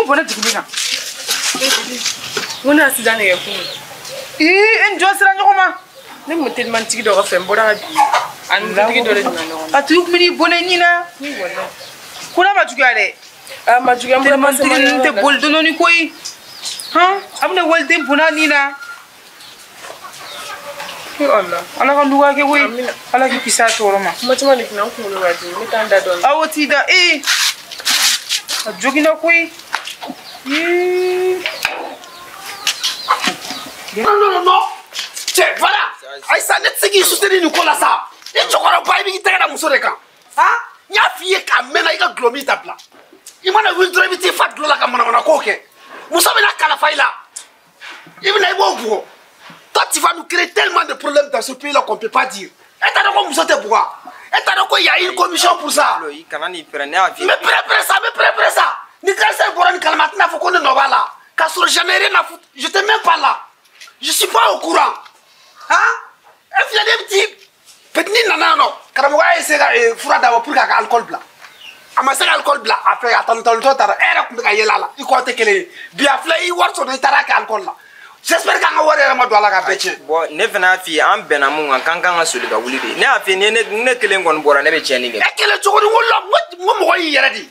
Mun bɔnɛ jigin kan? N ko ne accident de kɛ kunun. Ii, e ni jɔn sera ɲɔgɔn ma? Ne kun bɛ telimantigi dɔ kɔfɛ, n bɔra ka bin. A ni mototigi dɔ de donna ɲɔgɔn na. A tigi kun bɛ n'i bɔnɛ ɲin na. Ko n'a ma juguya dɛ. A ma juguya, n bɔra. Telimantigi ninnu tɛ boli dɔɔni koyi. Han, a bɛna waliden bɔnɛ a nin na. Allah, ala ka nɔgɔya kɛ koyi. Ala k'i kisi a tɔɔrɔ ma. Kuma caman de tɛna n kunkolo b'a dimi, n bɛ taa n da dɔɔni. Awɔ, t'i da ee. A joginna koyi. Non, non, non. Cɛ, voilà. Ayisa, ne tɛ se k'i soutenir nin ko la sa. Ni cɛkɔrɔba i b'i tɛgɛ da muso de kan. Han? N y'a f'i ye k'a mɛnna i ka dulɔ min dabila. I mana wuli dɔrɔn i bɛ t'i fa dulɔ la ka manamana ko kɛ. Muso bɛna kalifa i la. I bɛna i b'o bugɔ. Toi, tu vas nous créer tellement de problèmes dans ce pays-là qu'on ne peut pas dire. Et t'as dit que muso tɛ bugɔ. Et t'as dit qu'il y a une commission pour ça. Mais prépare ça, mais prépare ça. Ni cancer bɔra nin kalama, a tɛna fɔ ko ne nɔ b'a la. K'a sɔrɔ j'en ai rien à foutre. Je t'ai même pas là. Je suis pas au courant. Hein? E filɛ ne bɛ petit nana yan nɔ. Karamɔgɔ y'a essayé ka fura d'a ma pour k'a ka alcool bila. A ma se ka alcool bila a fɛ, a tanu tanutɔ taara. E yɛrɛ tun bɛ ka yɛlɛ a la. I kɔ tɛ kelen ye. Bi a filɛ i wari sɔrɔ i taara kɛ alcool la. J'espère qu'an ka wari yɛrɛ ma don a la ka bɛɛ tiɲɛ. Bon, ne fana y'a f'i ye, an bɛnna mun kan, k'an kan ka soli ka wuli de. Ne y'a f'i ye, ne kelen kɔni bɔra, ne bɛ tiɲɛni kɛ. E kelen cogo di? N ko la, n ko mɔgɔ y'i yɛrɛ de.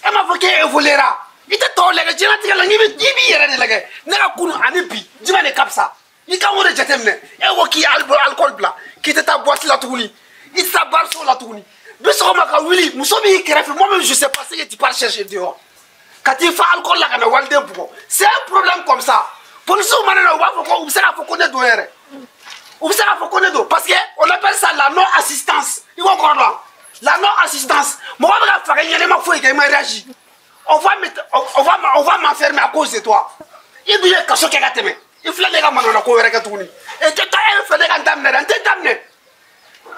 E m'a fɔ k'e évoluera. I tɛ tɔw lajɛ diɲɛlatigɛ la, n'i b'i yɛrɛ de lajɛ. Ne ka kunun ani bi, jumɛn de ka fisa? I kan k'o de jateminɛ. E ko k'i alcool bila, k'i tɛ taa boîte la tuguni, i tɛ taa bar-so la tuguni. Bi sɔgɔma ka wuli, muso b'i kɛrɛfɛ, moi-même je sais pas ce que tu pars chercher dehors. Ka t'i fa alcool la ka na waliden bugɔ. C'est un problème comme ça. Policiers mana na, u b'a fɔ ko u bɛ se k'a fɔ ko ne don yɛrɛ. U bɛ se k'a fɔ ko ne don parce que on appelle ça la non assistance. I b'o kɔrɔ dɔn? La non assistance. Mɔgɔ bɛ ka faga i ɲɛna, i ma foyi kɛ, i ma réagi. On va m'enfermer à cause de toi. I dun ye kaso kɛ ka tɛmɛ. I filɛ ne ka manamana ko wɛrɛ kɛ tuguni. E tɛ taa e fɛ ne ka n daminɛ dɛ, n tɛ daminɛ.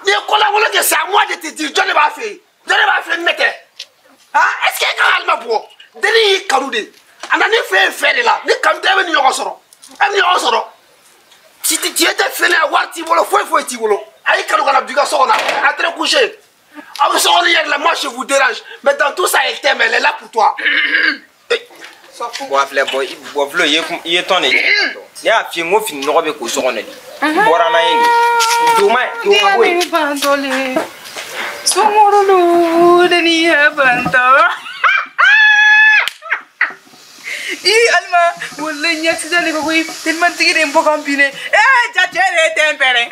N'i ye kolankolon kɛ, c'est à moi de te dire jɔn de b'a fɛ yen. Jɔn de b'a fɛ yen, ne tɛ. Han, est-ce que e kan ka Alima bugɔ? Dennin y'i kanu de. A nana ne fɛ yen fɛ de la. Ni kanu tɛ, e bɛ ni ɲɔgɔn sɔrɔ. E bɛ ni ɲɔgɔn sɔrɔ. Si tu étais fainéant, wari t'i bolo, foyi foyi t'i bolo. A y'i kanu ka na don i ka so kɔnɔ, a très couché. Aw bɛ so kɔnɔ yɛrɛ la, moi je vous dérange. Mais dans tout ça, elle t'aime, elle est là pour toi. Bon, a filɛ, bɔ Flo, i ye tɔn de ci. Ne y'a f'i ye n ko fini nɔgɔ bɛ ko so kɔnɔ de. I bɔra n'a ye nin. Don ma don ka bɔ yen. Sumurulu deniya bantɔ. Ii Alima, wallahi n ɲɛ de koyi, telimantigi de ye n bɔ ka n bin dɛ. Ee ja cɛ de ye tɛ n pɛrɛn.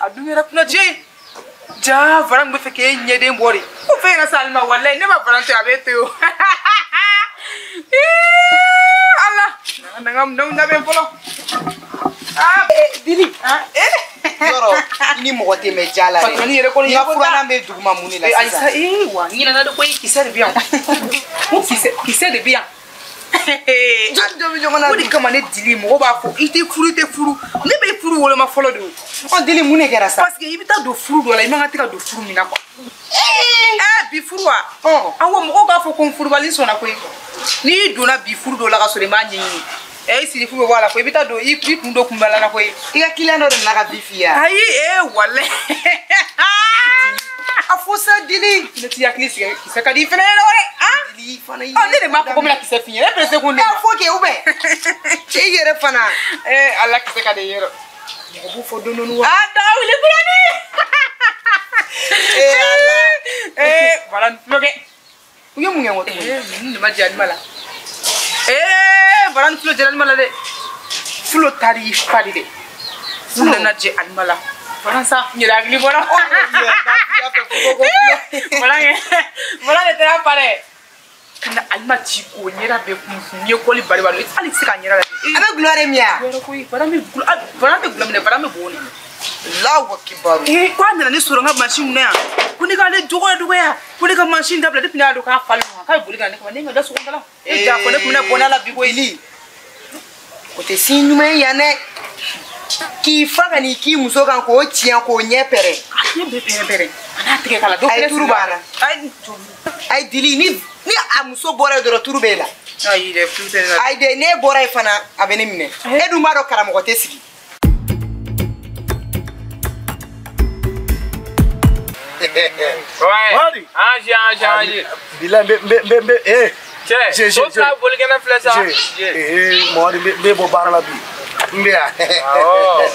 A dun yɛrɛ kunna cɛ. Ja Varan bɛ fɛ k'e ɲɛden bɔ de. Ko fɛn yɛrɛ sa Alima, wallahi ne ma Varan to yen, a b'e to yen o. Ii Ala, na n ka minɛnw labɛn fɔlɔ. Ah Dili. Yɔrɔ i ni mɔgɔ tɛ mɛn ja la dɛ. Patron yɛrɛ kɔni i ka furannan bɛ duguma mun de la sisan? Ayisa, ee wa n ɲinɛna de koyi, kisɛ de bɛ yan. Ko kisɛ de bɛ yan. Jɔn jɔn bɛ ɲɔgɔn na? O de kama ne Dili, mɔgɔ b'a fɔ i tɛ furu, i tɛ furu. Ne bɛ furu woloma fɔlɔ de o. Ɔ Dili, mun de kɛra sa? Parce que i bɛ taa don furu dɔ la, i man kan tɛ ka don furu min na quoi. Ɛɛ bi furu wa? Awɔ, mɔgɔw b'a fɔ ko n furubali sɔnna koyi. N'i donna bi furu dɔ la ka sɔrɔ i m'a ɲɛɲini. Eh siri fu bɛ bɔ a la koyi, i bɛ taa don i kun dɔ kunbɛla la koyi. I ka client dɔ de nana ka bi f'i ye. Ayi ee walayi. A fɔ sa Dili. Ne t'i hakili sigi, kisɛ ka di i fɛnɛ ye dɛ. Dili fana i. Ɔ ne de m'a fɔ ko n bɛna kisɛ f'i ɲɛna, e pressé kun de ma. A fɔ kɛ ou bien. Cɛ i yɛrɛ fana. Ee Ala kisɛ ka di i ye dɛ. Mɔgɔ b'u fɔ don dɔɔni wa. A da wuli kurani. Ee Ala. Ee voilà n tulo kɛ. U ye mun kɛ n ko tuguni? Ee ninnu de ma diya ne ma la. Ee Varan tulo jɛra Alima la dɛ. Fulo taara i fa de dɛ. Fulo nana jɛ Alima la. Varan sa n yɛrɛ hakili bɔra. Varan de taara fa dɛ. Ka na Alima ci k'o ɲɛda bɛɛ kun ɲɛ kɔli bari bari. Hali tɛ se k'a ɲɛda lajɛ. A bɛ gulɔ de min ya? Varan bɛ gulɔ, Varan tɛ gulɔ minɛ, Varan bɛ bon de. Allahu akibaru. Ee k'a nana ne sɔrɔ n ka mansin kunna yan. Ko ne k'ale dɔgɔya dɔgɔya. Ko ne ka mansin dabila depuis ne y'a dɔn k'a falen wa. K'a bɛ boli ka na ne kama. Ne ka da sogo da la. E ja ko ne tun bɛna bɔnɛ la bi koyi. O tɛ signe ɲuman ye yan dɛ. K'i fa ka n'i k'i muso kan k'o tiɲɛ k'o ɲɛ pɛrɛn. A ɲɛ bɛɛ pɛrɛn pɛrɛn. A n'a tigɛ k'a la. Dɔ A ye turu b'a la. Ayi Ayi Dili, ni a muso bɔra yen dɔrɔn turu b'e la. Ayi dɛ, turu tɛ ne la. Ayi dɛ, n'e bɔra yen fana a bɛ ne minɛ. E dun b'a dɔn karamɔgɔ tɛ sigi. Ouais. Ange, ange, ange. Bila, mbe, eh. Cɛ, so fila bolikɛnɛ filɛ sa. Ee, mɔgɔ de bɛ bɔ baara la bi. N bɛ yan. Awɔ.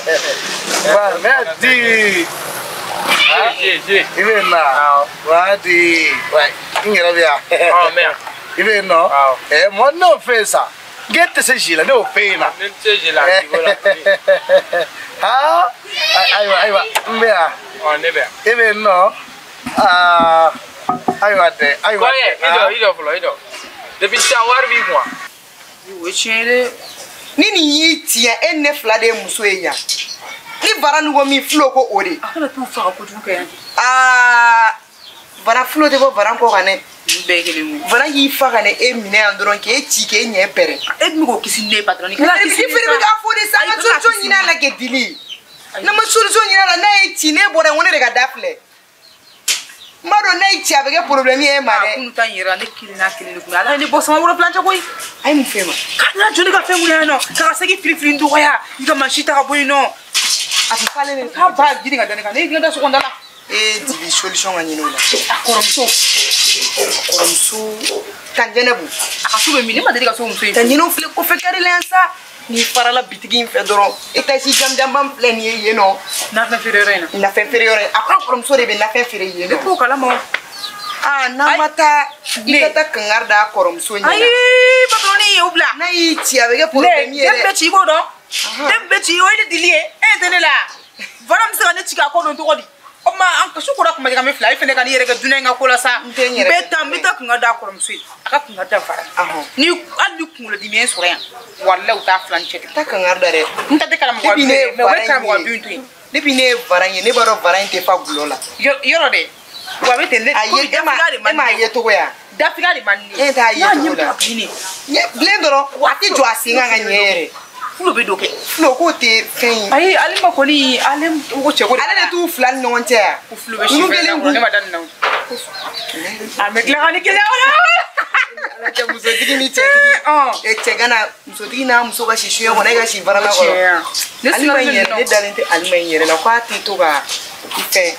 Mɛdi. Je. I bɛ yen nɔ. Awɔ. Wadi. N yɛrɛ bɛ yan. Ɔ, n bɛ yan. I bɛ yen nɔ. Awɔ. Mɔgɔ ne y'o fɛ yen sa. N k'e tɛ se si la, ne y'o fɛ yen na. Ne tɛ se si la, a t'i la. Aa, ayiwa, n bɛ yan. Ɔ, ne bɛ yan. I bɛ yen nɔ. Aa, ayiwa dɛ, ayiwa. Kɔkɛ, i jɔ fɔlɔ, i jɔ. Depuis sisan wari b'i kun wa? O ye tiɲɛ ye dɛ. Ni nin y'i tiɲɛ, e ni ne fila de ye muso ye yan. Ni bara ni ko min fulo ko o de. A kana t'u faga kojugu kɛ yan. Aa, bara fulo tɛ bɔ bara kɔ kan dɛ. Ninnu bɛɛ ye kelen ye. Bara y'i fa ka na e minɛ yan dɔrɔn k'e ci k'e ɲɛ pɛrɛn. E dun bɛ k'o kisi ni ne ye patron. I fɛnɛ bɛ k'a fɔ de sa, an ka solution ɲini a la kɛ dili. N'an ma solution ɲini a la, n'a ye ci ne bɔra yen ko ne de ka da filɛ. N b'a dɔn n'a ye ci a bɛ kɛ problème ye e ma dɛ. A kunu ta in yɛrɛ la ne kelen n'a kelen de kun bɛ. Ala ye ne bɔ sama wolo filan cɛ koyi. A ye mun f'e ma? K'a nana joli ka fɛn kun yan nɔ k'a ka segi fili fili n dɔgɔya i ka mansin ta ka bɔ yen nɔ. A tɛ falen de. K'a b'a girin ka da ne kan ne ye da sɔgɔmada la. Ee Dibi solution ka ɲini o la. A kɔrɔmuso. Kɔrɔmuso. Tan Jɛnɛbu. A ka so bɛ min? Ne ma deli ka so muso ye. Tan Jɛnɛbu filɛ kɔfɛ kari la yan sa. N'i farala bitigi in fɛ dɔrɔn étage jamujanba min filɛ nin ye yen nɔ. Nafɛn feere yɔrɔ in na. Nafɛn feere yɔrɔ in a ka kɔrɔmuso de bɛ nafɛn feere yen nɔ. Ne t'o kalama o. Aa n'a ma taa i ka taa kangari da kɔrɔmuso ɲɛna. Ayi patron ye o bila. N'a y'i ci a bɛ kɛ problème ye dɛ. Ne den bɛ ci i b'o dɔn. Den bɛ ci o ye ne dili ye e tɛ ne la. Vara bɛ se ka ne ci k'a ko dɔn cogo di? O ma an su kora kuma jama fila i fɛnɛ ka n'i yɛrɛ kɛ dunan in ka ko la sa. N tɛ n yɛrɛ. N bɛ taa n bɛ taa kun ka da kɔrɔmuso ye. A ka kun ka da Vara. Ni hali ni kunkolodimi ye n sɔrɔ yan walahi u t'a filan cɛ. Taa kangari da dɛ. N ta tɛ karamɔgɔ bi mais o bɛ karamɔgɔ bi to yen. Depuis ne ye Vara ye ne b'a dɔn Vara in tɛ fa gulɔ la. Yɔrɔ dɛ. Wa a bɛ ten dɛ. A ye e m'a ye cogo ya. Dafiga de man di ne ye. E t'a ye cogo la. Ɲɛ bilen dɔrɔn a tɛ jɔ a sen kan ka ɲɛ yɛrɛ. Fulo bɛ dɔ kɛ. Fulo k'o tɛ fɛn ye. Ayi ale ma kɔni ale ko cɛ ko. Ale de t'u fila ni ɲɔgɔn cɛ yan. Ko fulo bɛ si fɛn na ne ma da nin na. A bɛ tila ka ni gɛlɛya wala. Ala cɛ musotigi ni cɛtigi. Cɛ ka na musotigi n'a muso ka si suɲɛ kɔnɔ e ka si barala kɔrɔ. Ne Alima in yɛrɛ ne dalen tɛ Alima in yɛrɛ la k'a tɛ to ka i fɛn.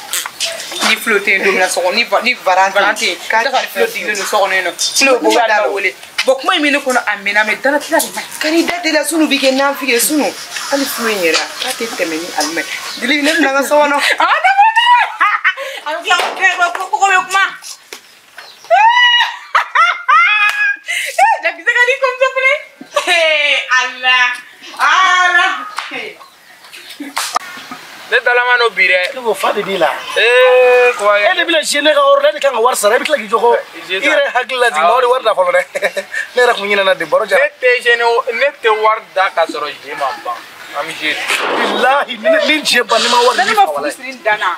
Ni fulo tɛ yen don min na so kɔnɔ ni varan tɛ yen k'a ka fulo digilen don so kɔnɔ yen nɔ. Fulo b'o da wele. Bon kuma in bɛ ne kɔnɔ a mɛnna mais dalatigɛ de man ɲi. Kan'i da teliya sunu b'i kɛ nanfigi ye sunu hali fulo in yɛrɛ k'a tɛ tɛmɛ ni Alima ye. Dili ne bɛna n ka so kɔnɔ. A bɛ tila k'o kɛ ko bɛ kuma. Jakisɛ ka di kɔmuso fɛnɛ. Ala ala. Ne dalama n'o bi dɛ. Ne ko fa de b'i la. Ee kɔkɛ. E de bɛna se ne ka yɔrɔ la e de kan ka wari sara e bɛ tila k'i jɔ ko i yɛrɛ hakili lajigin maaw de wari da fɔlɔ dɛ. Ne yɛrɛ kun ɲinɛna de baro jara. Ne tɛ gêné ne tɛ wari da ka sɔrɔ jeu ma ban. An bɛ jeu. Bilahi ni jeu ban ni ma wari di. Ne ma furu siri n dan na.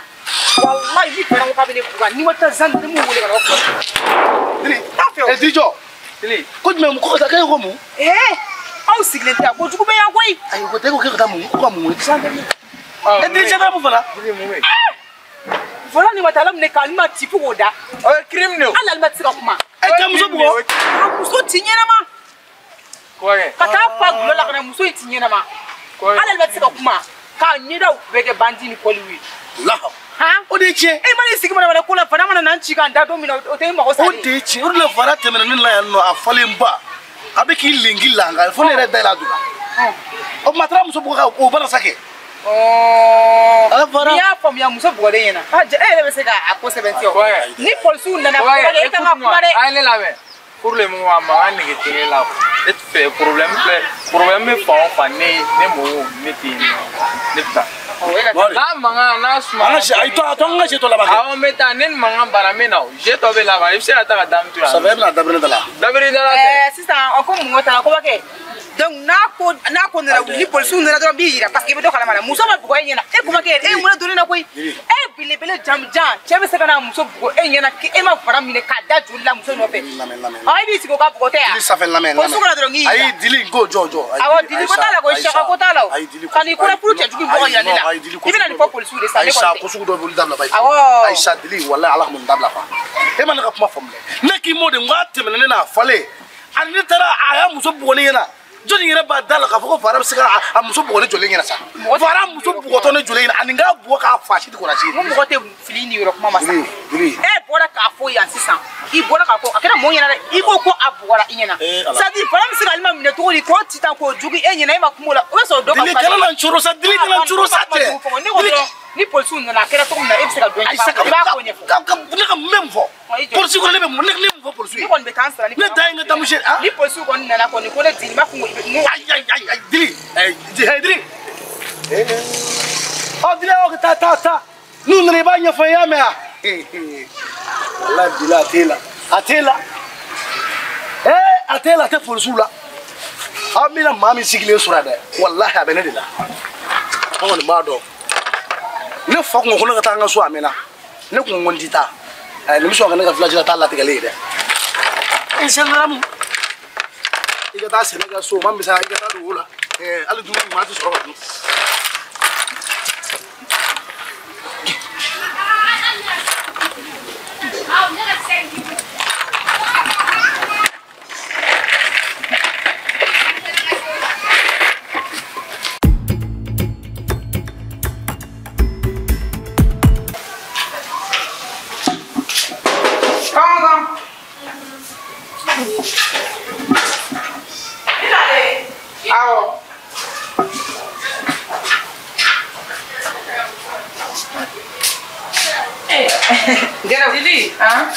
Walahi ni fana ko k'a bɛ ne buga ni ma taa zan ne m'u wele ka na o fɔ. Dili ɛ Dijɔ. Dili. Ko jumɛn ko ka taa k'e ko mun. Ee aw sigilen tɛ ko jugu bɛ yan koyi. Ayi ko tɛ ko k'e ka taa mun ko ka mun wele. E Dili cɛ mun fana. Voilà ni ma taa ala minɛ k'a ma ci fo k'o da. O ye crime de ye. Hali Alima tɛ se ka kuma. E ka muso bugɔ. Ka muso ci ɲɛnama. Kɔkɛ. Ka taa fa gulɔ la ka na muso in ci ɲɛnama. Hali Alima tɛ se ka kuma. K'a ɲɛdaw bɛɛ kɛ bandi ni kɔliw ye. Lahɔ. Han. O de ye tiɲɛ. E ma n'i sigi mana ko la fana mana na n ci k'an da don min na o tɛ n mago sa. O de ye tiɲɛ o de la Vara tɛmɛna ne la yan nɔ a falen ba a bɛ k'i lenki lanka fo ne yɛrɛ da yɛlɛ a donna. O tuma a taara muso bugɔ ka o bana sa kɛ. N'i y'a faamuya muso bugɔlen ɲɛna e yɛrɛ bɛ se k'a ko sɛbɛntiya o ni polisiw nana kuma dɛ e kan ka kuma dɛ. A ye ne lamɛn pour le moment a mankan nege tɛ ne la ne tɛ fɛ problème filɛ problème bɛ fan o fan ne mɔgɔw ne tɛ yen nɔ ne bɛ taa. N'a mankan n'a suma. An ka se ayi to a to an ka se tɔ laban kɛ. Awɔ n bɛ taa ne ni mankan banna n bɛ na o jeu tɔ bɛ laban i bɛ se ka taa ka dame to yan. Safɛ e bɛna dabiri ne da la. Dabiri da la tɛ. Sisan ko mun ko ta ko b'a kɛ. Donc n'a ko nana ni polisiw nana dɔrɔn b'i yira parce que i bɛ dɔ kalama la muso ma bugɔ e ɲɛna e kuma kɛ e mun don ne na koyi e belebele jamujan cɛ bɛ se ka na muso bugɔ e ɲɛna e ma fara minɛ k'a da joli la muso nɔfɛ i b'i sigi o ka bugɔ tɛ yan Dili Safɛ lamɛn polisiw kana dɔrɔn k'i yira ayi Dili ko jɔ jɔ awɔ Dili ko t'a la koyi saka ko t'a la o ka n'i kɔrɔ furu cɛjugu bugɔ yira ne la i bɛna nin fɔ polisiw de sa ne kɔni tɛ Ayisa ko sugu dɔ bɛ olu dabila bayi awɔ Ayisa Dili walahi Ala ka mun dabila quoi e ma ne ka kuma faamu dɛ ne k'i m'o de n k'a tɛmɛna ne n'a falen ani ne taara a y'a muso bugɔ ne ɲɛna. Jɔnni yɛrɛ b'a da la k'a fɔ ko Fara bɛ se ka a muso bugɔ ne jɔlen ɲɛna sa. Fara muso bugɔtɔ ne jɔlen ɲɛna ani n k'a bugɔ k'a fa si tɛ kɔnɔ si. N ko mɔgɔ tɛ fili ni yɔrɔ kuma ma sa. E bɔra k'a fɔ yan sisan. I bɔra k'a fɔ a kɛra mɔɔ ɲɛna dɛ. I ko ko a bugɔra i ɲɛna. C'est à dire Fara bɛ se ka Alima minɛ cogo di k'o ci tan k'o jugu e ɲɛna e ma kuma o la o bɛ sɔrɔ dɔ ka. Dili kana na n coro sa dili kana n coro sa tɛ. Ne ko dɔrɔn ni polisiw nana a kɛra cogo min na e bɛ se ka dɔ ɲɛfɔ i b'a ko ɲɛfɔ. Ne ka mun bɛ mun fɔ. Polisi kɔni ne bɛ mun ne mun fɔ polisiw ye. Ne kɔni bɛ taa n sara ni. Ne dan ye n ka damuso ye. Ni polisiw kɔni nana kɔni ko ne dili n b'a fɔ n ko. Ayi ayi ayi dili dili. Ɔ dili aw ka taa taa taa n'u nana i b'a ɲɛfɔ n ye i y'a mɛn wa. Walayi dili a t'e la a t'e la a t'e la a tɛ polisiw la. Aw bɛna maa min sigilen sɔrɔ yan dɛ walahi a bɛ ne de la. An kɔni b'a dɔn. Ne fa kun ko ne ka taa n ka so a mɛnna ne kun ko n ti taa nin bɛ sɔn ka ne ka village la taa latigɛlen ye dɛ e gendarme i ka taa sɛnɛ kɛ so o ma misaliya i ka taa don o la hali dumuni ɲuman tɛ sɔrɔ ka dun.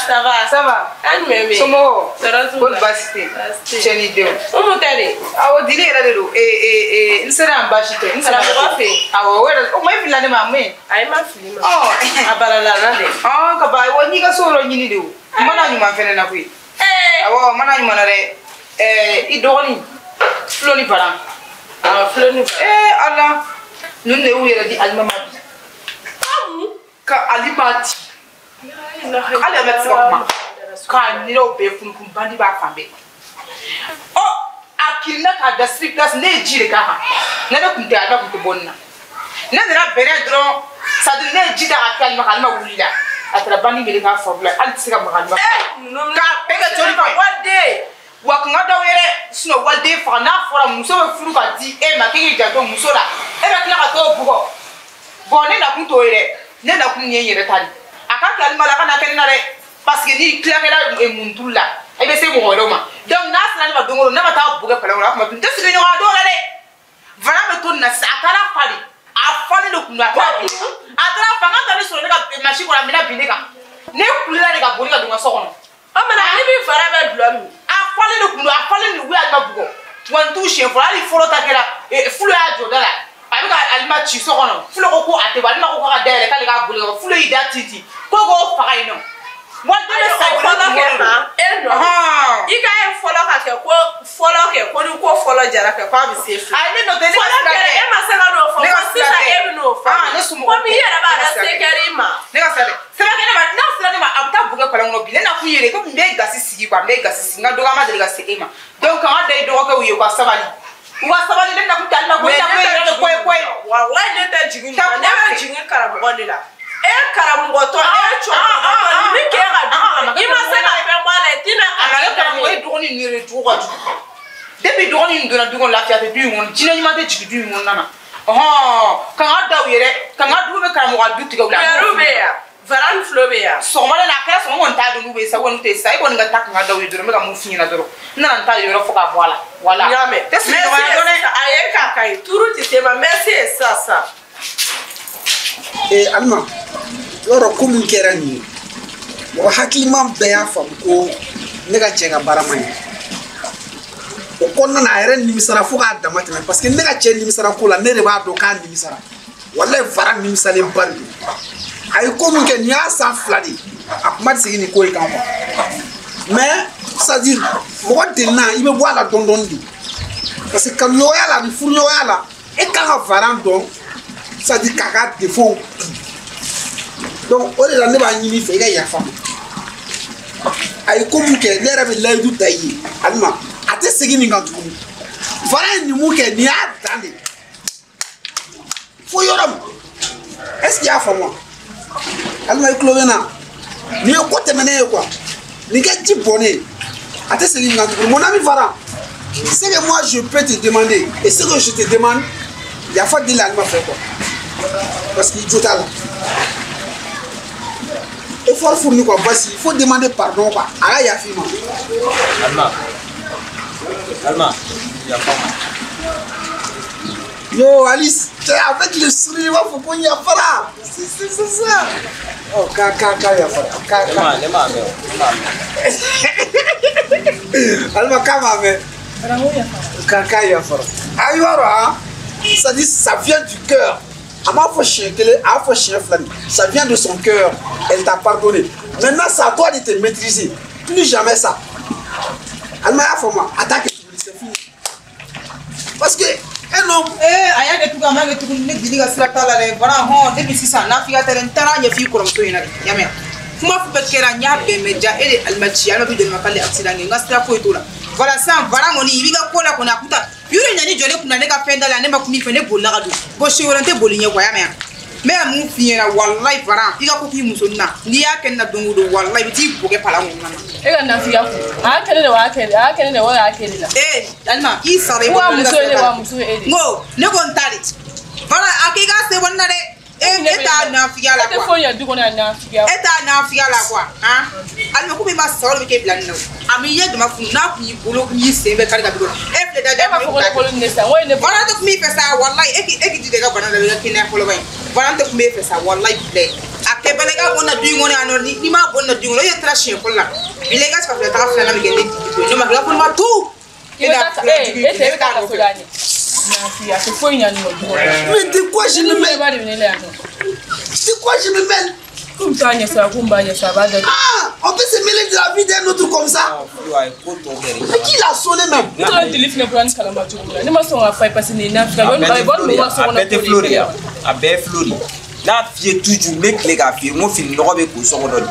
Ça va? Ça va. Somɔgɔw? Ko baasi tɛ yen. Cɛ ni denw. Umu tɛ de? Awɔ Dili yɛrɛ de don. N sera yan baasi tɛ. N karamɔgɔ fɛ yen. Awɔ o yɛrɛ o ma e filila ne ma mun ye? Ayi ma fili ma. A balala na de. Ka ban wa n'i ka so yɔrɔ ɲini de o. N mana ɲuman fɛnɛ na koyi. Awɔ n mana ɲuman na dɛ. I dɔgɔnin Flo ni Baran. Awɔ Flo ni Baran. Ala ninnu de y'u yɛrɛ di Alima ma bi. Ka Alima di. Hali a bɛ se ka kuma k'a ɲinɛw bɛɛ funufunu bandi b'a fan bɛɛ ɔ a kirinna k'a da siri place ne ye ji de k'a kan ne de kun tɛ Alima kun tɛ bɔ nin na ne nana bɛnɛ dɔrɔn c'est à dire ne ye ji ta k'a kɛ Alima kan Alima wulila a taara bandi mele k'a fari la hali tɛ se ka maga Alima k'a bɛɛ kɛ joli fɛ waliden wa kun ka d'aw ye dɛ sinon waliden faga n'a fɔra muso bɛ furu ka di e ma k'e k'i janto muso la e bɛ tila ka t'o bugɔ bon ne nakun t'o ye dɛ ne nakun ye n yɛrɛ ta de. A ka kɛ Alima la a kana kɛ ne na dɛ parce que n'i tilakɛla muntulu la i bɛ se mɔgɔ wɛrɛw ma donc n'a sera ne ma don o don ne ma taa bugɛ palais kɔnɔ a kuma tun tɛ sigi ɲɔgɔn na don la dɛ Fara bɛ to nin na sisan a taara fa de a falen de kun don a taara bin a taara fa n ka taa ne sɔrɔ ne ka masi kɔnɔ a minɛ bin ne kan ne kulela de ka boli ka don n ka so kɔnɔ. O mana ne bɛ fara bɛ dulɔ min. A falen de kun don a falen de u ye Alima bugɔ wa n t'u siɲɛ fɔlɔ hali fɔlɔ ta kɛra Flo y'a jɔ da la. A bɛ ka Alima ci so kɔnɔ Flo ko ko a tɛ bɔ Alima ko k'a ka dayɛlɛ k'ale k'a boli ka bɔ Flo y'i da tintin ko k'o faga yen nɔ waliden bɛ sa fɔlɔ kɛ han e nɔ i ka ye fɔlɔ ka kɛ ko fɔlɔ kɛ ko ni ko fɔlɔ jara kɛ k'a bɛ se fila. Ayi ne nɔ tɛ ne ka sira tɛ e ma se ka n'o fɔ ko sisan e bɛ n'o fɔ. Ne somɔgɔw komi i yɛrɛ b'a dɔn se kɛr'i ma. Ne ka sira tɛ sira kɛ ne ma n'a sera ne ma a bɛ taa bugɛ kɔlɔn kɔnɔ bi ne na kun ye de komi n bɛ gasi sigi quoi n bɛ gasi sigi n ka dɔgɔya ma deli ka se e ma donc kan ka da i dɔgɔkɛw ye u ka sabali. U ka sabali ne nakun tɛ Alima ko ne nakun ye yɛrɛ de ko ye koyi. Walayi ne tɛ jigin nin na ne bɛ jigin karamɔgɔ de la. E karamɔgɔ tɔ e cɛkɔrɔba nin bɛ k'e ka du kɔnɔ i ma se ka fɛn bɔ a la i tɛna. A ma kɛ karamɔgɔ e dɔgɔnin ninnu yɛrɛ jugu ka jugu depuis dɔgɔnin in donna du kɔnɔ lafiya tɛ du in kɔnɔ jinɛ ɲuman tɛ jigin du in kɔnɔna na kan ka da u yɛrɛ kan ka du bɛ karamɔgɔ ka du tigɛ u la. Yɛrɛw bɛ yan Fara ni Flo bɛ yan. Sɔgɔmada la a kɛra sɔgɔma kɔni t'a dɔn n'u bɛ sa kɔni tɛ sa e kɔni ka taa kan ka da u ye dɔrɔn n bɛ ka mun f'i ɲɛna dɔrɔn n nana n ta yɔrɔ fɔ k'a bɔ a la wala. N y'a mɛn tɛ sigi ɲɔgɔnya dɔn dɛ. A ye k'a ka ɲi turu tɛ se ma merci sisan sisan. Alima yɔrɔ ko min kɛra nin ye mɔgɔ hakiliman bɛɛ y'a faamu ko ne ka cɛ ka baara man ɲi o kɔnɔna na a yɛrɛ nimisara fo k'a dama tɛmɛ parce que ne ka cɛ nimisara ko la ne de b'a dɔn k'a nimisara walayi Fara nimisalenba de don a ye ko min kɛ nin y'a san 2 de ye a kuma tɛ segin nin ko in kan quoi mais c'est à dire mɔgɔ delina i bɛ bɔ a la dɔɔni dɔɔni de parce que kanuɲɔgɔnya la ani furuɲɔgɔnya la e kan ka Fara dɔn c'est à dire k'a ka défaut donc o de la ne b'a ɲini i fɛ i ka yafa ma a ye ko mun kɛ ne yɛrɛ bɛ layidu ta i ye Alima a tɛ segin nin kan tuguni Fara ye nin mun kɛ nin y'a dan de fo yɔrɔ min est ce que i y'a faamu wa Alima i tulo bɛ n na nin ye ko tɛmɛnen ye quoi nin kɛ ji bɔnnen ye a tɛ segin nin kan tuguni mon ami Fara Ce que moi je peux te demander et ce que je te demande, yafa deli Alima fɛ quoi. Parce que i jo t'a la. Effort fourni quoi, parce qu'il faut demander pardon quoi. A ka yafa i ma. Alima. Alima, yafa ma. Yo Alice, avec le sourire, il faut qu'on y afara. C'est ça. Oh, ka yafara. Ka. Ne m'a mɛn. Alima ka m'a mɛn. Ka yafara. Ah, i b'a dɔn han, ça dit ça vient du cœur. A m'a fɔ siɲɛ kelen, a y'a fɔ siɲɛ fila de. Ça vient de son cœur. Elle t'a pardonné. Maintenant, c'est à toi de te maîtriser. Plus jamais ça. Alima y'a fɔ ma, a t'a kɛ tuguni, c'est fini. Parce que un homme. A y'a kɛ tugun, a m'a kɛ tuguni, ne Dili ka sira t'a la dɛ. Voilà, hɔn, depuis sisan, n'a f'i ka taa dɛ, n taara ɲɛfɔ i kɔrɔmuso ɲɛna de. I y'a mɛn? Kuma fɛn fɛn kɛra, n y'a bɛɛ mɛn. Ja, e de Alima ci, Alima bɛ dɛmɛ k'ale accident kɛ, n ka sira foyi t'o la. Voilà, sisan, Varan kɔni, i b'i ka ko la kɔni, a kun ta. Yɔrɔ ɲani jɔlen kunna ne ka fɛn da la, ne ma kuma i fɛ, ne bolila ka don. Bon, siɲɛ wɛrɛ n tɛ boli ɲɛ quoi, i y'a mɛn? N bɛna mun f'i ɲɛna, walayi Varan, i ka ko k'i musonin na, n'i y'a kɛ ne na don o don, walayi i bɛ t'i bo kɛ palan kɔnɔna na. E ka nafiya kun. A y'a kɛ ne de wa a y'a kɛ ne de wa a y'a kɛ ne la. Ee Alima, i sara i bolo. Wa muso ye ne wa muso ye e de. N ko ne ko n ta de. Varan, a k'i ka se bɔ ne na dɛ. E t'a nafiya la quoi. E tɛ foyi ɲɛ du kɔnɔ yan nafiya. E t'a nafiya la quoi, han. Alima, komi i ma sa o de bɛ k'e bila nin na o. A m'i ye dama funu, n'a kun y'i bolo y'i sen bɛɛ kari ka b'i kɔrɔ. E filɛ da. E b'a fɔ ko ne bolo nin de sa, n ko ye ne. Varan tɛ kuma i fɛ sa, walayi e k'i jija i ka bana la i ka kɛnɛya fɔlɔ ba ye. Varan tɛ kuma e fɛ sa, walayi bilayi. A kɛ bɛlɛ i ka bɔ na du in kɔnɔ yan nɔ, n'i m'a bɔ na du in kɔnɔ, e taara siɲɛ fɔlɔ la. Bilayi i ka sɔrɔ taga filanan bɛ kɛ ne jigi to ye. N'o ma kɛ i ka ko ne ma tu. E tɛ e bɛ taa kaso la ɲɛ. Nafiya, a tɛ foyi ɲɛ nin nɔ du kɔnɔ. Mais de quoi je me mêle? De quoi je me mêle? Ah, on peut se mêler de la vie d'un autre comme ça. Mais qui l'a sonné même? A bɛɛ flori. N'a f'i ye toujours n bɛ tile k'a f'i ye n ko fini nɔgɔ bɛ ko so kɔnɔ de.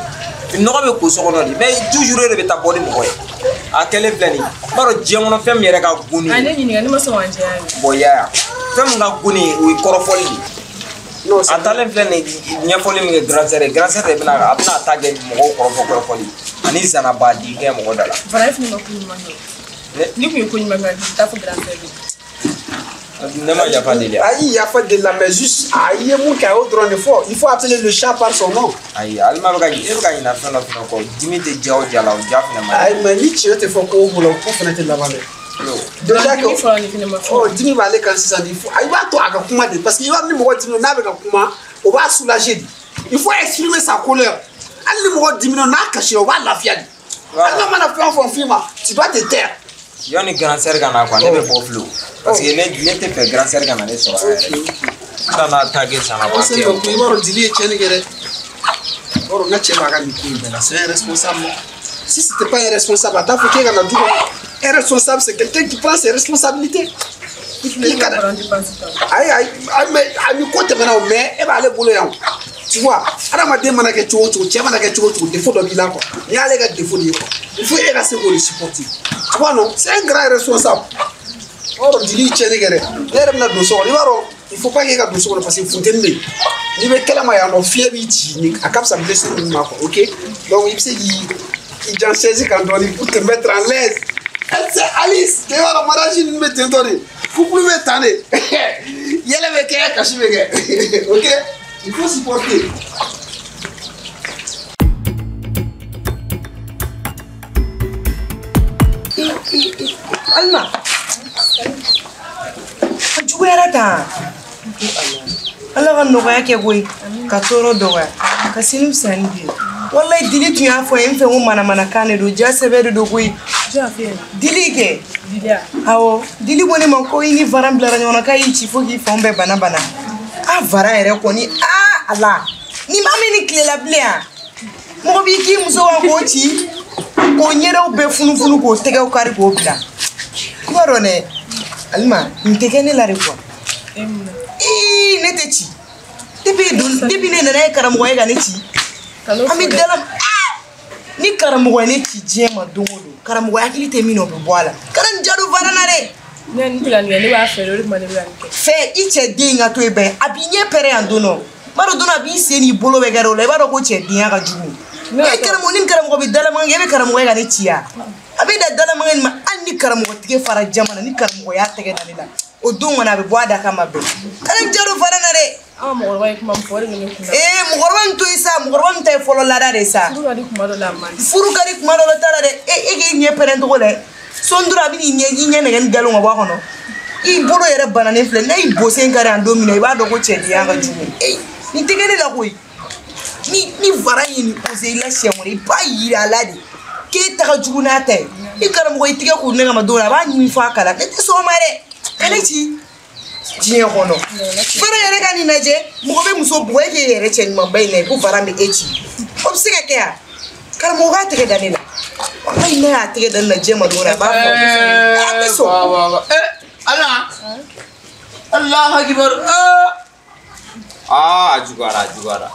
Fini nɔgɔ bɛ ko so kɔnɔ de, mais toujours e de bɛ taa bɔ ni mɔgɔ ye. A kɛlen filɛ nin ye, i b'a dɔn diɲɛ kɔnɔ fɛn min yɛrɛ ka go ne ye. A ye ne ɲininka, ne ma sɔn ka jɛya ye. Bon yaya, fɛn min ka go ne ye o ye kɔrɔfɔli de ye. A taalen filɛ nin ye ɲɛfɔli min kɛ grand sœur ye, grand sœur de bɛna a bɛna a ta kɛ mɔgɔw kɔrɔfɔ kɔrɔfɔli ani zanabaden kɛ mɔgɔ da la. Fara e fana ma ko ɲuman kɛ. N'i kun ye ko ɲuman kɛ, i t'a fɔ grand sœur ye. Ne ma yafa deli. Ayi yafa deli la, mais juste a ye mun kɛ a y'o dɔrɔn de fɔ. Il faut appeler le chat par son nom. Ayi Alima bɛ ka e bɛ ka ɲinɛ fɛn dɔ fana kɔ, dimi tɛ ja o ja la, o ja fana ma ɲi. Ayi mais ni tiɲɛ tɛ fɔ ko o ko la, o ko fana tɛ laban dɛ. Déjà que oh dimi b'ale kan sisan de, il faut i b'a to a ka kuma de, parce que i b'a ni mɔgɔ dimina n'a bɛ ka kuma, o b'a soulager de. Il faut exprimer sa colère. Hali ni mɔgɔ dimina n'a kasira, o b'a lafiya de. Hali n'a mana fɛn o fɛn f'i ma, tu dois te taire. Yanni grand sœur ka na quoi, ne bɛ bɔ filo parce que ne tɛ fɛ grand sœur ka na ne sɔrɔ a yɛrɛ. N nana ta kɛ sanna ba kɛ. I b'a dɔn Dili ye tiɲɛni kɛ dɛ. I b'a dɔn n ka cɛ b'a ka nin ko in bɛɛ la, c'est un responsable. Si c'était pas un responsable, a t'a fɔ k'e ka na du kɔnɔ. Un responsable, c'est quelqu'un qui prend ses responsabilités. Ayi ayi mais a ni ko tɛmɛna o, mais e b'ale bolo yan. Tu vois, adamaden mana kɛ cogo o cogo, cɛ mana kɛ cogo o cogo, défaut dɔ b'i la quoi. N'i y'ale ka défaut de ye quoi, il faut e ka se k'o de supporter. Tu vois non, c'est un grand responsable. I b'a dɔn Dili ye tiɲɛni kɛ dɛ. Ne yɛrɛ bɛna don so kɔnɔ, i b'a dɔn il faut pas k'e ka don so kɔnɔ parce que funteni bɛ yen. N'i bɛ kɛnɛma yan nɔ, fiɲɛ b'i ci, ni a ka fisa blessure ninnu ma quoi, ok? Donc i bɛ se k'i jan chaise kan dɔɔni pour te mettre en l'aise. C'est Alice, i b'a dɔn mariage ninnu bɛ ten tɔ de, couple bɛ tan de, yɛlɛ bɛ kɛ, kasi bɛ kɛ, ok? Il faut supporter. Alima, a juguyara tan. Ala ka nɔgɔya kɛ koyi, ka tɔɔrɔ dɔgɔya, ka sini fisaya ni bi ye. Walayi Dili tun y'a fɔ n ye, n fɛ ko manamanakan de don, ja sɛbɛ de don koyi. Dili kɛ? Awɔ, Dili ko ne ma ko i ni Varan bilara ɲɔgɔn na k'a y'i ci fo k'i fanw bɛɛ bana bana. A Varan yɛrɛ kɔni, aa Ala, ni maa min ni tilela bilen yan, mɔgɔ b'i k'i muso kan k'o ci, k'o ɲɛdaw bɛɛ funufunu k'o tɛgɛw kari k'o bila. I b'a dɔn dɛ, Alima, nin tɛ kɛ ne la de quoi. Ii, ne tɛ ci. Depuis ne nana ye karamɔgɔ ye ka ne ci. An bɛ dala ni karamɔgɔ ye ne ci diɲɛ ma don o don, karamɔgɔ hakili tɛ min na o bɛ bɔ a la. Kana nin jadon Varan na dɛ. Ne nin tɛ ka nin kɛ, ne b'a fɛ de, o de tuma ne bɛ ka nin kɛ. Fɛ i cɛ den ka to yen bɛn, a b'i ɲɛ pɛrɛn yan don dɔ. I b'a dɔn don dɔ a b'i sen n'i bolo bɛ kɛ o la, i b'a dɔn ko cɛ denya ka jugu. E karamɔgɔ ni karamɔgɔ bɛ dalamaga kɛ, e bɛ karamɔgɔ ye ka ne ci yan. A bɛ da dalamaga nin ma, hali Hali ni karamɔgɔ tigɛ fara jama na ni karamɔgɔ y'a tɛgɛ da ne la o don kɔni a bɛ bɔ a da kama bɛɛ. Kana n jaro fara na dɛ. An mɔgɔkɔrɔba ye kuma min fɔ o de bɛ ne kunna. Ee mɔgɔkɔrɔba in to yen sa mɔgɔkɔrɔba min ta ye fɔlɔ laada de sa. Furu ka di kuma dɔ la a man di. Furu ka di kuma dɔ la t'a la dɛ. E k'i ɲɛ pɛrɛn cogo dɛ. Sondura a bɛ n'i ɲɛ nɛgɛ ni galon ka bɔ a kɔnɔ. I bolo yɛrɛ bananen filɛ n'a y'i bosen kari yan don min na i b'a dɔn ko cɛdenya ka jugu. Ee nin tɛ kɛ ne la koyi. Ni vara ye nin ose i la siɲɛ wɛrɛ i b'a yira a la de k'e ta ka jugu n'a ta ye. I karamɔgɔ i tigɛ kuru ne kama don min na a b'a ɲimi f'a kala ne tɛ sɔn o ma dɛ. Ka ne ci diɲɛ kɔnɔ. Vara yɛrɛ ka nin lajɛ mɔgɔ bɛ muso bugɔ e k'e yɛrɛ cɛ ɲumanba in na ko vara bɛ e ci. O bɛ se ka kɛ yan. Karamɔgɔ k'a tɛgɛ da ne la. Walayi n'a y'a tɛgɛ da ne la diɲɛ ma don o don a b'a fɔ. A tɛ sɔn. Ala. Allahu akbar. Ah, a juguyara a juguyara.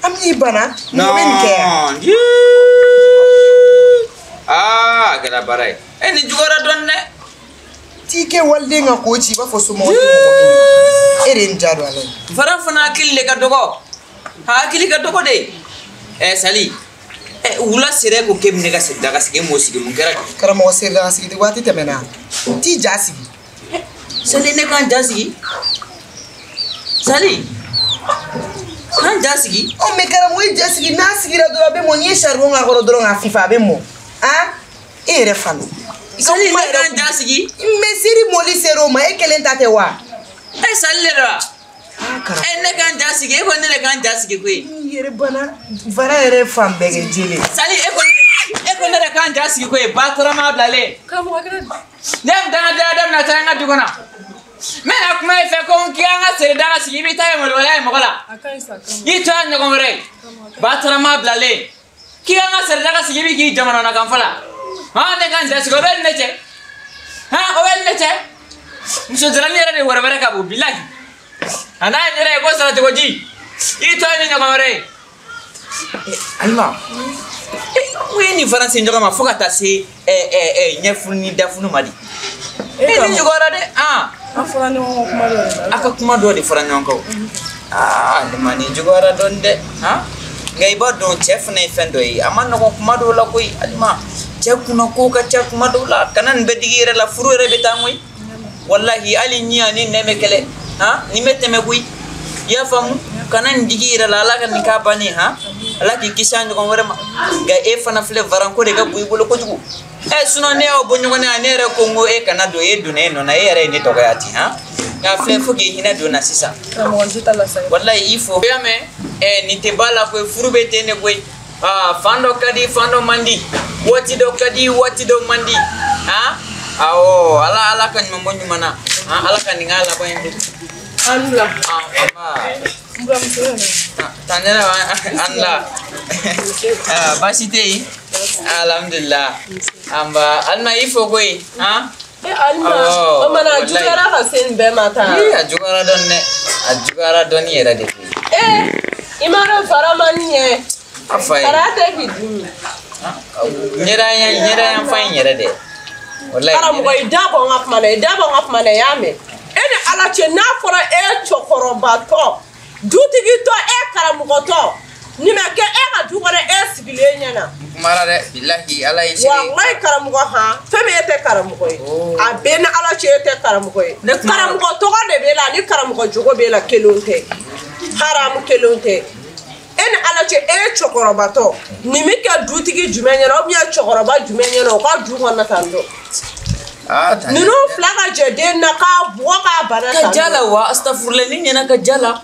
An b'i bana mɔgɔ bɛ nin kɛ yan. Ah, a kɛra baara ye. E nin juguyara dɔɔni dɛ. T'i kɛ waliden ka ko ci i b'a fɔ somɔgɔw tɛ mɔgɔ min na. E de ye n ja don a la. Fara fana hakili de ka dɔgɔ. A hakili ka dɔgɔ de. Sali. Wula sera e ko k'e bɛ ne ka daga sigi e m'o sigi mun kɛra? Karamɔgɔ seri daga sigi waati tɛmɛna. T'i ja sigi. Sali ne k'an ja sigi. Sali. K'an ja sigi. Ɔ mɛ karamɔgɔ i ja sigi n'a sigira dɔrɔn a bɛ mɔ n'i ye saribɔn k'a kɔrɔ dɔrɔn k'a fifa a bɛ mɔ. Han e yɛrɛ fana. Sali ne k'an ja sigi. Mɛ seri mɔli ser'o ma e kelen ta tɛ wa? E Sali de don wa? Ne k'an ja sigi e ko ne de k'an ja sigi koyi. N yɛrɛ bana vara yɛrɛ fan bɛɛ kɛ jeli. Sali e ko ne de k'an ja sigi koyi batarama bilalen. Karamɔgɔ kɛra. Ne bɛ taa n ka daga daminɛ taa n ka du kɔnɔ. N bɛna kuma i fɛ ko n k'i an ka seri daga sigi i bɛ taa ye malobaliya ye mɔgɔ la. A ka ɲi sa karamɔgɔ. I to a ɲɔgɔn wɛrɛ ye. Batarama bilalen. K'i an ka seri daga sigi i bɛ k'i jamana kan fɔ la. Han ne k'an ja sigi o bɛ ne cɛ. Han o bɛ ne cɛ. Muso jalanin yɛrɛ de wɛrɛ wɛrɛ ka bon bilahi. A n'a yɛrɛ ye ko sara cogo di i to ye ni ɲɔgɔn wɛrɛ ye. Alima n ye nin fana se ɲɔgɔn ma fo ka taa se ɲɛfunu ni dafunu ma de. E ni juguyara dɛ. An fɔra ɲɔgɔn kɔ kuma dɔ de la. A ka kuma dɔ de fɔra ɲɔgɔn kɔ. Aa Alima nin juguyara dɔɔni dɛ. Nka i b'a dɔn cɛ fana ye fɛn dɔ ye a ma nɔgɔn kuma dɔw la koyi Alima cɛ kunna ko ka ca kuma dɔw la kana nin bɛɛ digi i yɛrɛ la furu yɛrɛ bɛ taa koyi. Walahi hali ɲi ani nɛn bɛ kɛlɛ. Nin bɛ tɛmɛ koyi i y'a faamu kana nin digi i yɛrɛ la ala ka nin k'a bannen han ala k'i kisi a ɲɔgɔn wɛrɛ ma nka e fana filɛ varanko de ka bon i bolo kojugu sinon ne y'aw bɔ ɲɔgɔn na ne yɛrɛ ko n ko e kana don e donna e nɔ na e yɛrɛ ye ne dɔgɔya ten han nka filɛ fo k'i hinɛ don na sisan. Karamɔgɔ n tɛ la sa. Walayi i fo. I y'a mɛn nin tɛ ba la koyi furu bɛ ten de koyi fan dɔ ka di fan dɔ man di waati dɔ ka di waati dɔ man di han awɔ ala ka ɲuman bɔ ɲuman na ala ka nin k'a laban ye koyi. An la. N N buramuso nana. Tan an la. Baasi tɛ yen. Alhamdulillah. An ba Alima i fo koyi. Han? E Alima, o mana a juguyara ka se nin bɛɛ ma tan. Ii a juguyara dɔɔni dɛ. A juguyara dɔɔni yɛrɛ de koyi. Ee i m'a dɔn fara man di ɲɛ. A fa ye. Fara tɛ k'i dimi. Ɲɛda yan fan in yɛrɛ dɛ. Walayi. Karamɔgɔ i da bɔ n ka kuma na i da bɔ n ka kuma na i y'a mɛn. E ni Ala cɛ n'a fɔra e cɛkɔrɔbatɔ dutigitɔ e karamɔgɔtɔ nin bɛ kɛ e ka du kɔnɔ e sigilen ɲɛna. N kumara dɛ bilahi Ala ye seere. Walayi karamɔgɔ han fɛn min e tɛ karamɔgɔ ye. A bɛɛ ni Ala cɛ e tɛ karamɔgɔ ye. Karamɔgɔ tɔgɔ de b'e la ani karamɔgɔ jogo b'e la kelenw tɛ. Haramu kelenw tɛ. E ni Ala cɛ e cɛkɔrɔbatɔ nin bɛ kɛ dutigi jumɛn ɲɛna ou bien cɛkɔrɔba jumɛn ɲɛna o ka du kɔnɔ tan tɔ. Ninnu fila ka jɛ den na k'a bugɔ k'a bana ka ja la wa astafurulayi ni ɲɛna ka ja la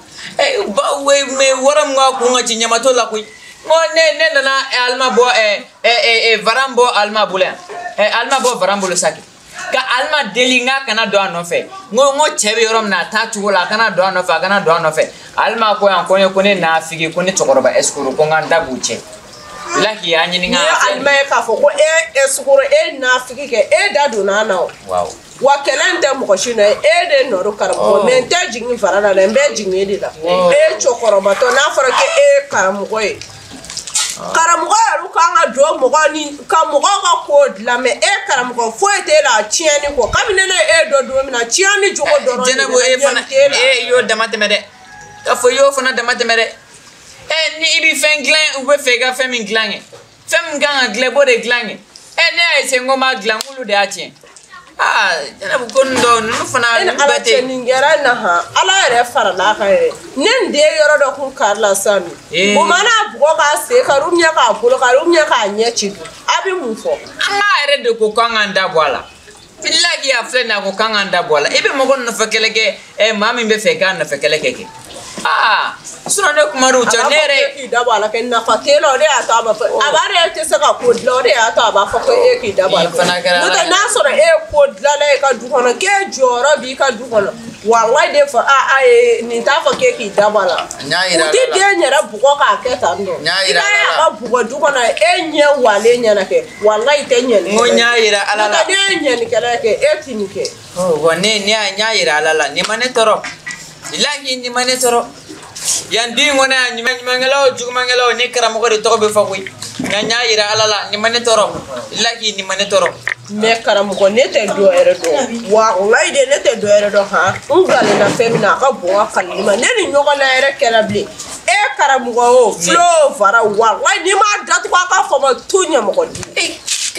ba we me wara mun ka kun ka ci ɲamatɔ la koyi n ko ne nana Alima bɔ varan bɔ Alima bolo yan Alima bɔ varan bolo sa ka Alima deli n k'a kana don a nɔfɛ n ko cɛ bɛ yɔrɔ min na a t'a cogo la a kana don a nɔfɛ a kana don a nɔfɛ Alima ko yan ko ne nafigi ko ne cɛkɔrɔba escroc ko n ka n da b'u cɛ. Bilahi a ɲininka. N'i ye Alima ye k'a fɔ ko e escroc e nafigi kɛ e da donna a na o. Wa kɛlɛ in tɛ mɔgɔ si nɔ ye e de nɔ don karamɔgɔ mɛ n tɛ jigin fara la dɛ n bɛ jigin e de la. E cɛkɔrɔbatɔ n'a fɔra ko e ye karamɔgɔ ye. Karamɔgɔ yɛrɛ kan ka don mɔgɔ ni ka mɔgɔw ka ko dilan mɛ e karamɔgɔ foyi t'e la tiɲɛni kɔ kabini ne ye e dɔn don min na tiɲɛni jogo dɔrɔn de Jɛnɛbu e fana e y'o dama tɛmɛ dɛ k'a fɔ i y'o fana dama tɛmɛ dɛ. Ni i bɛ fɛn dilan u bɛ fɛ i ka fɛn min dilan kɛ fɛn min kan ka dilan i b'o de dilan kɛ ne y'a essayer n ko n b'a dilan n k'olu de y'a tiɲɛ. Aa Jɛnɛbu ko nin dɔw ninnu fana ninnu bɛɛ tɛ. Nin kɛra na han Ala yɛrɛ farala a kan yɛrɛ ne nin den yɔrɔ dɔ kun kari la sisan nɔ o mana bugɔ k'a sen kari ou bien k'a bolo kari ou bien k'a ɲɛ ci dun a bɛ mun fɔ. An k'a yɛrɛ de ko k'an k'an da bɔ a la. Bilahi a filɛ nin ye a ko k'an k'an da bɔ a la i bɛ mɔgɔ nɔfɛ kɛlɛ kɛ maa min bɛ fɛ k'a nɔfɛ kɛlɛ kɛ. Aa sinon ne kuma d'u cɛ ne yɛrɛ. A b'a fɔ k'e k'i da bɔ a la kɛ nafa t'e la o de y'a to a b'a fɔ a b'a dɔn e tɛ se ka ko dilan o de y'a to a b'a fɔ ko e k'i da bɔ a la. N'o tɛ n'a sɔrɔ e ye ko dilanna ye ka du kɔnɔ k'e jɔyɔrɔ b'i ka du kɔnɔ walayi de fɔ a ye nin t'a fɔ k'e k'i da bɔ a la. U ti den yɛrɛ bugɔ k'a kɛ tan tɔ. I b'a ye a ka bugɔ du kɔnɔ e ɲɛ walen ɲɛna kɛ walayi tɛ ɲɛni. N ko n y'a yira Ala la. N'o tɛ ne ye ɲɛnikɛla kɛ e ti nin kɛ. Wa ne y'a yira Ala la nin ma ne tɔɔrɔ. Bilahi nin ma ne tɔɔrɔ. Yan du in kɔnɔ yan ɲumankɛla o jugumankɛla o ne karamɔgɔ de tɔgɔ bɛ fɔ koyi nka n y'a yira Ala la nin ma ne tɔɔrɔ bilahi nin ma ne tɔɔrɔ. Mɛ karamɔgɔ ne tɛ dɔ yɛrɛ dɔn walayi de ne tɛ dɔ yɛrɛ dɔn han n galenna fɛn min na a ka bon ka kalili ma ne ni ɲɔgɔn na yɛrɛ kɛra bilen e karamɔgɔ o filo o fara walayi n'i m'a datugu a ka fɔ ma tu ɲɛmɔgɔ di.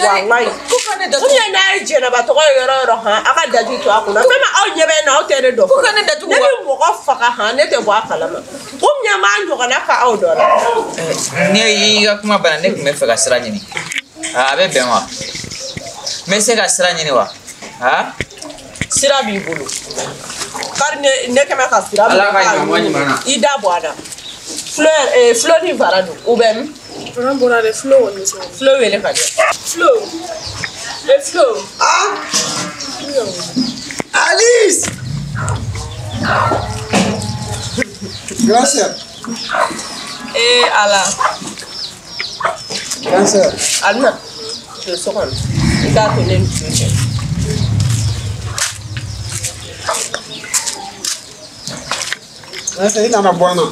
Walayi ko ka ne datugu. Ou bien n'a ye jɛnɛba tɔgɔ ye yɔrɔ yɔrɔ han a ka datugu to a kunna fɛn min aw ɲɛ bɛ na aw tɛ ne dɔn. Ko ka ne datugu wa. Ne bɛ mɔgɔ faga han ne tɛ bɔ a kalama ou bien n b'a ɲɔgɔnna ka aw dɔ la. Ne y'i ka kuma banna ne tun bɛ fɛ ka sira ɲini a bɛ bɛn wa n bɛ se ka sira ɲini wa ha. Sira b'i bolo kari ne kɛmɛ ka sira minɛ. Ala ka ɲuman ɲuman na. I da bɔ a la. Flo ni fara don u bɛ min. Fara bɔra dɛ Flo kɔni bɛ se. Flo wele ka di. Flo. E Flo. Ah. Alice. Grand sœur. Eh Ala. Grand sœur. Alima. Don so kɔnɔ. I k'a to ne ni Flo cɛ. Grand sœur i nana bɔ an na.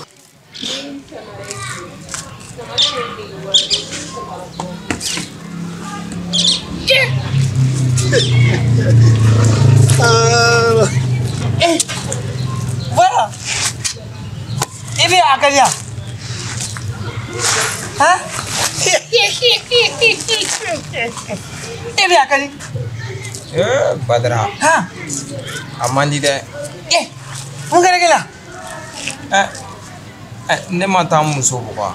Voilà. I bɛ a ka diya. Han? E bɛ a ka di. Badara. Han? A man di dɛ. Mun kɛra k'e la? Ne ma taa n muso bugɔ.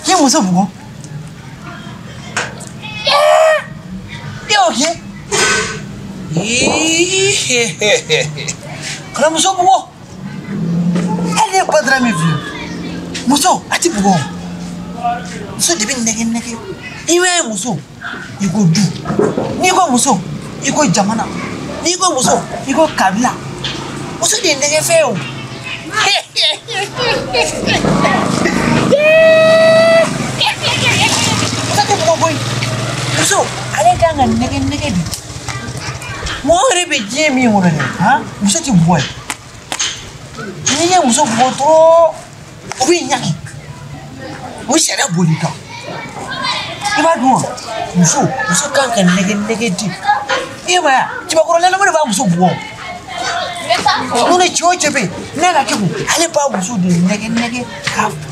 I ye muso bugɔ? I y'o kɛ? Kana muso bugɔ. Hali ne Badara min filɛ, muso a ti bugɔ. Muso de bɛ nɛgɛ nɛgɛ. I b'a ye muso, i ko du. N'i ko muso, i ko jamana. N'i ko muso, i ko kabila. Muso de ye nɛgɛ fɛn ye o. Muso tɛ bugɔ koyi. Muso ale kan ka nɛgɛ nɛgɛ de. Mɔgɔ yɛrɛ bɛ diɲɛ min kɔnɔ dɛ, han, muso tɛ bugɔ ye. N'i ye muso bugɔ dɔrɔn, o b'i ɲangi. O bɛ sariya boli i kan. I b'a dɔn wa? Muso kan ka nɛgɛ nɛgɛ de. I m'a ye wa? Cɛbakɔrɔlalama de b'a muso bugɔ. N'o ni cɛ o cɛ bɛ yen, n'a ka kɛ kun, ale b'a muso de nɛgɛ nɛgɛ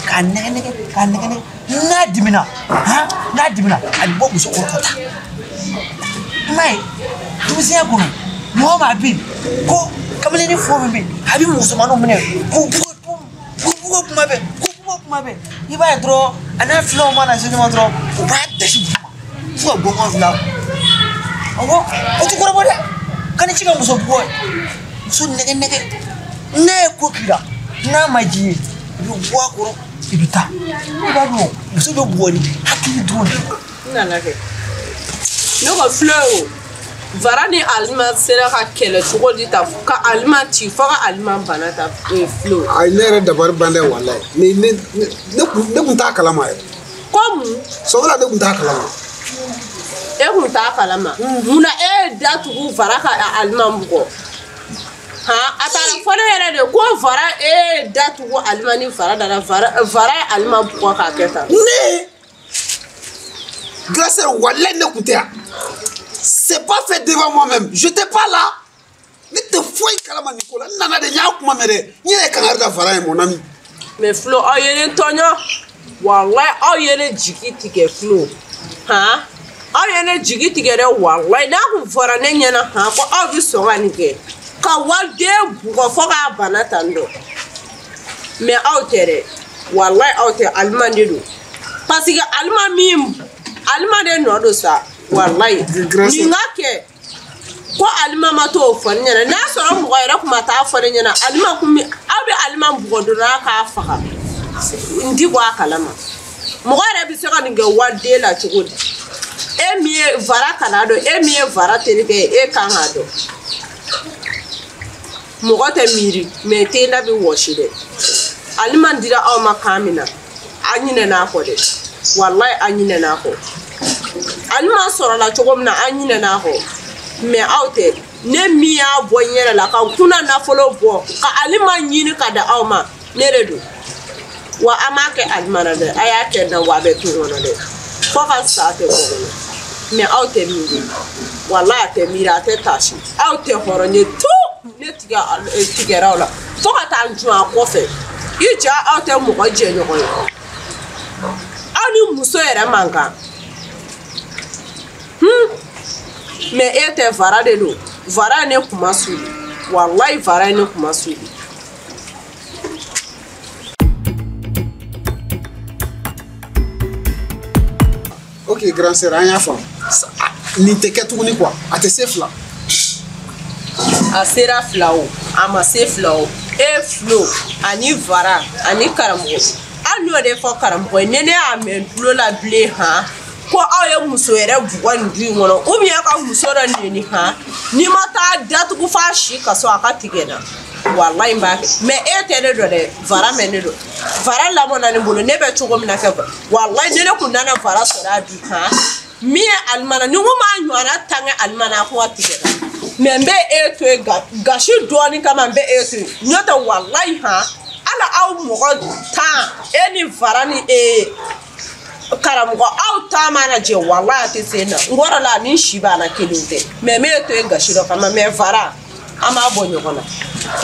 k'a nɛgɛ nɛgɛ k'a nɛgɛ nɛgɛ. N'a dimina, han, n'a dimina, a bɛ bɔ muso kɔrɔ ka taa. I m'a ye, denmisɛnya kɔnɔ, mɔgɔ maa bɛ yen ko kamalennin fɛn o fɛn bɛ yen, a bɛ musomaninw minɛ k'u bugɔ k'u bugɔ kuma bɛɛ, k'u bugɔ kuma bɛɛ. I b'a ye dɔrɔn, a n'a filanw mana se ɲɔgɔn ma dɔrɔn, u b'a dasi duguma fo ka gɔngɔn fila. Awɔ, o tɛ kɔrɔbɔ dɛ. Kana ci ka muso bugɔ. Muso nɛgɛ nɛgɛ. N'a ye ko k'i la, n'a ma diya i ye, i bɛ bɔ a kɔrɔ, i bɛ taa. I b'a dɔn muso bɛ bugɔ ni hakili dɔrɔn de ye. N nana kɛ. Ne ko Flo o. Vara ni Alima sera ka kɛlɛ cogo di ta ka Alima ci fo ka Alima bana ta Flo. Ayi ne yɛrɛ dabali ban dɛ walayi. Ne kun t'a kalama yɛrɛ. Ko mun? Sɔgɔla ne kun t'a kalama. E kun t'a kalama. Munna e ye da tugu Vara ka Alima bugɔ? Han a taara fɔ ne yɛrɛ de ko Vara e ye da tugu Alima ni Vara dara Vara ye Alima bugɔ k'a kɛ tan. Ne Grâce walayi ne kun tɛ yan. C'est pas fait devant moi-même. Je n'étais pas là. Ne tɛ foyi kalama nin ko la. N nana de n y'a kuma mɛn dɛ. N yɛrɛ ye kangari da Fara ye mon ami. Mais Flo aw ye ne tɔɲɔ. Walayi aw ye ne jigi tigɛ filo han aw ye ne jigi tigɛ dɛ walayi n'a kun fɔra ne ɲɛna han ko aw bɛ sɔn ka nin kɛ ka waliden bugɔ fo k'a bana tan dɔ mais aw tɛ dɛ walayi aw tɛ Alima de don parce que Alima min Alima de nɔ don sa walayi nin ka kɛ ko Alima ma t'o fɔ ne ɲɛna n'a sɔrɔ mɔgɔ yɛrɛ kun ma taa fɔ ne ɲɛna Alima kun bɛ aw bɛ Alima bugɔ dɔrɔn k'a faga n ti bɔ a kalama mɔgɔ yɛrɛ bɛ se ka nin kɛ waliden la cogo di e min ye Vara kana dɔn e min ye Vara terikɛ ye e kan k'a dɔn mɔgɔ tɛ miiri mais tenda bɛ wɔsi dɛ Alima dira aw ma kan min na a ɲinɛna a kɔ dɛ walayi a ɲinɛna a kɔ Alima sɔrɔla cogo min na a ɲinɛna a kɔ mais aw tɛ ne min y'a bɔ n yɛrɛ la ka n kunna nafolo bɔ ka Alima ɲini ka da aw ma ne de don wa an m'a kɛ Alima na dɛ a y'a kɛ n na wa a bɛ to n kɔnɔ dɛ fo ka sa tɛ bɔ kɔnɔ mais aw tɛ miiri walayi a tɛ miiri a tɛ taasi aw tɛ hɔrɔn ye tu ne tigɛra aw la fo ka taa n jun a kɔfɛ i ja aw tɛ mɔgɔ jɛ ɲɔgɔn ye aw ni muso yɛrɛ man kan mais e tɛ Vara de don Vara ye ne kuma suli walayi Vara ye ne kuma suli. Ok grand sœur an y'a faamu nin tɛ kɛ tuguni quoi a tɛ se fila. A sera fila o a ma se fila o e filo ani Vara ani karamɔgɔ hali n'o de fɔ karamɔgɔ ye ni ne y'a mɛn tulo la bilen han ko aw ye muso yɛrɛ bugɔ nin du in kɔnɔ ou bien ka muso dɔ neni han n'i ma taa datugu f'a si kaso a ka tigɛ na walayi n b'a kɛ mais e tɛ ne dɔn dɛ Vara mɛ ne dɔn Vara lamɔna ne bolo ne bɛ cogo min na kɛ walayi ni ne kun nana Vara sɔrɔ a bi han min ye Alima na ni n ko m'a ɲɔgɔnna tan kɛ Alima na a ko ka tigɛ na mais n bɛ e to yen gasi dɔɔni kama n bɛ e to yen n'o tɛ walayi han hali aw mɔgɔ tan e ni Vara ni e karamɔgɔ aw ta mana jɛ walayi a tɛ se na n kɔrɔ la ni si b'a la kelen tɛ mais n bɛ e to yen gasi dɔ kama mais Vara an b'a bɔ ɲɔgɔn na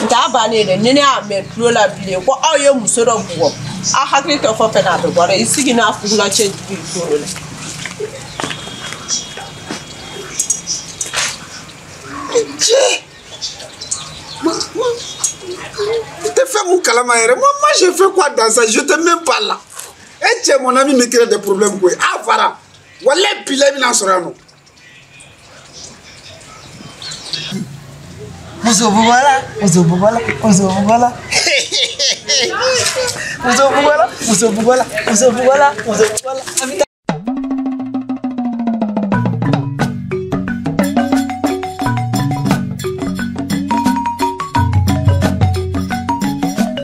n t'a bannen dɛ ni ne y'a mɛn tulo la bilen ko aw ye muso dɔ bugɔ aw hakili tɛ fɔ fɛn na a bɛ bɔ dɛ i sigi n'a fugula cɛ jugu i kunkolo la. I tɛ fɛn mun kalama yɛrɛ moi je fais quoi dans ça je t'ai même pas là e cɛ mon ami me crée des problèmes koyi a Vara walayi bilayi bɛna sɔrɔ yan nɔ. Muso bugɔla, muso bugɔla, muso bugɔla. Muso bugɔla, muso bugɔla, muso bugɔla, muso bugɔla.